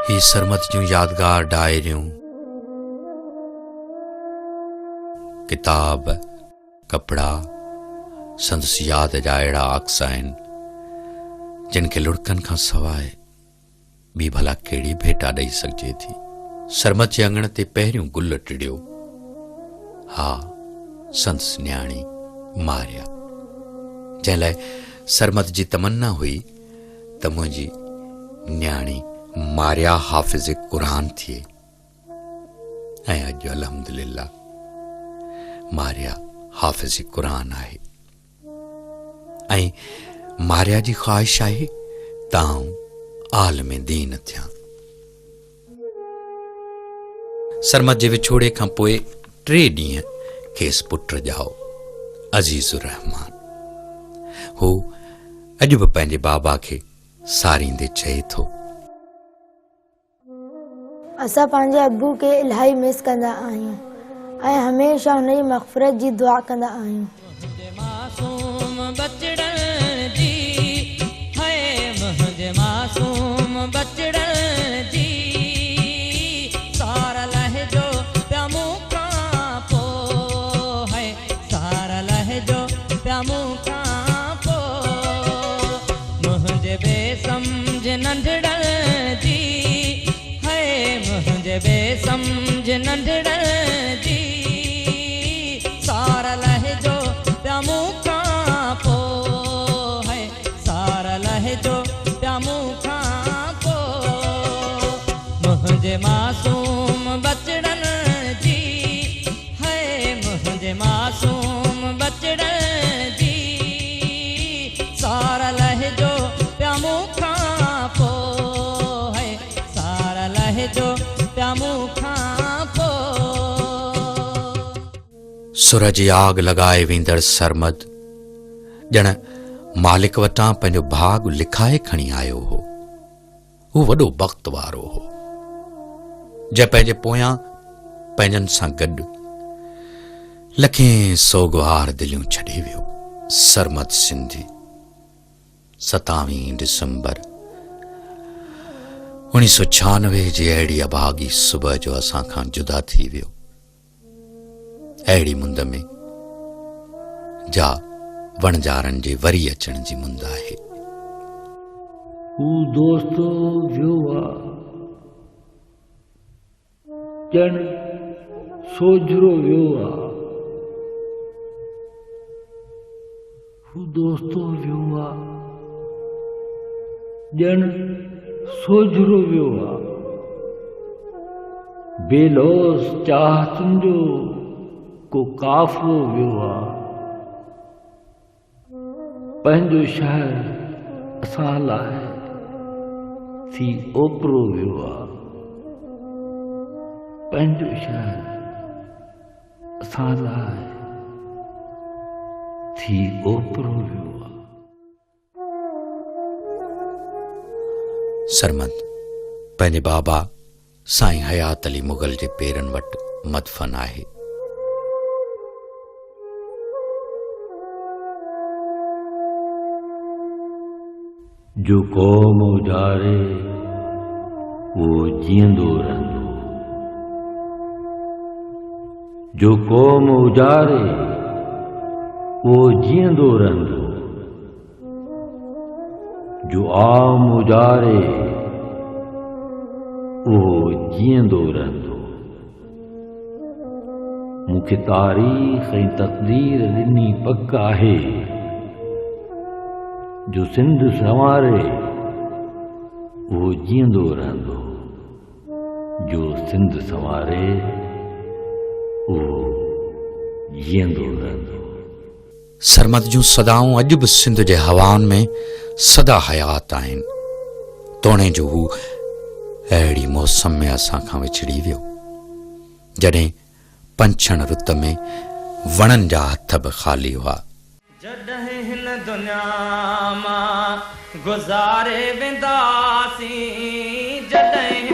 هي سرمد جون يادگار ڊائريون، ڪتاب، ڪپڙا سندس ياد جا اهڙا عڪس آهن، جن کي لڙڪن کان سواء ٻي ڀلا ڪهڙي ڀيٽا ڏئي سگهجي ٿي. سرمد جي اڱڻ تي پهريون گل ٽڙيو. ها، سندس نياڻي ماريا، جنهن لاء سرمد جي تمنا هئي ته منهنجي نياڻي ماريا حافظ قرآن ٿئي ۽ اڄ الحمدلله ماريا حافظ قرآن آهي ۽ ماريا جي خواهش آهي ته آئون عالم دين ٿيان. سرمد جي وڇوڙي کان پوء ٽي ڏينهن کيس پٽ ڄائو، عزيز الرحمان. هو اڄ به پنهنجي بابا کي ساريندي چئي ٿو. اسان پنهنجي ابو کي الاهي مس ڪندا آهيون ۽ هميشه هن جي مغفرت جي دعا ڪندا آهيون. منهنجي معصوم ٻچڙن جي هئي منهنجي معصوم ٻچڙن جي سار لهجو پيا مون کان پو هئي سار لهجو پيا مون کان پو منهنجي بي سمجهه ننڍڙن جي هئي منهنجي بي سمجهه ننڍڙن جي سار لهجو پيا مون کان پو هئي سار لهجو پيا مون کان پو منهنجي معصوم ٻچڙن جي هئي منهنجي معصوم ٻچڙن جي سار لهجو پيا مون کان پو هئي سار لهجو پيا مون کان پو. سر جي آگ لڳائي ويندڙ سرمد ڄڻ مالڪ وٽان پنهنجو ڀاڳ لکائي کڻي آيو هو. هو وڏو بخت وارو هو، جنهن پنهنجي پويان پنهنجن سان گڏ لکين سوڳوار دليون ڇڏي ويو. سرمد سنڌي، ستاويهين ڊسمبر 1996 جي اهڙي اڀاڳي صبح جو اسان کان جدا ٿي ويو. اهڙي مند ۾ جا وڻجارن جي وري اچڻ جي مند آهي. هو دوست ويو آ ڄڻ سوجهرو ويو آ. هو دوست ويو آ ڄڻ سوجهرو ويو آ. بي لوث چاهتن جو ڪو قافلو ويو آ. پنهنجو شهر اسان لاء ٿي اوپرو ويو آ. پنهنجو شهر اسان لاء ٿي اوپرو ويو آ. سرمد پنهنجي بابا سائين حيات علي مغل جي پيرن وٽ مدفن آهي. جو قوم اجاري اهو جيئندو رهندو. جو قوم اجاري اهو جيئندو رهندو. جو عام اجاري اهو جيئندو رهندو. مون کي تاريخ ۽ تقدير ڏني پڪ آهي، جو سنڌ سنواري اهو جيئندو رهندو، جو سنڌ سنواري اهو جيئندو رهندو. سرمد جون صدائون اڄ به سنڌ جي هوائن ۾ سدا حيات آهن، توڻي جو هو اهڙي موسم ۾ اسان کان وڇڙي ويو، جڏهن پنڇڻ رت ۾ وڻن جا هٿ به خالي هئا. جڏهن هن دنيا مان گذاري وينداسين، جڏهن.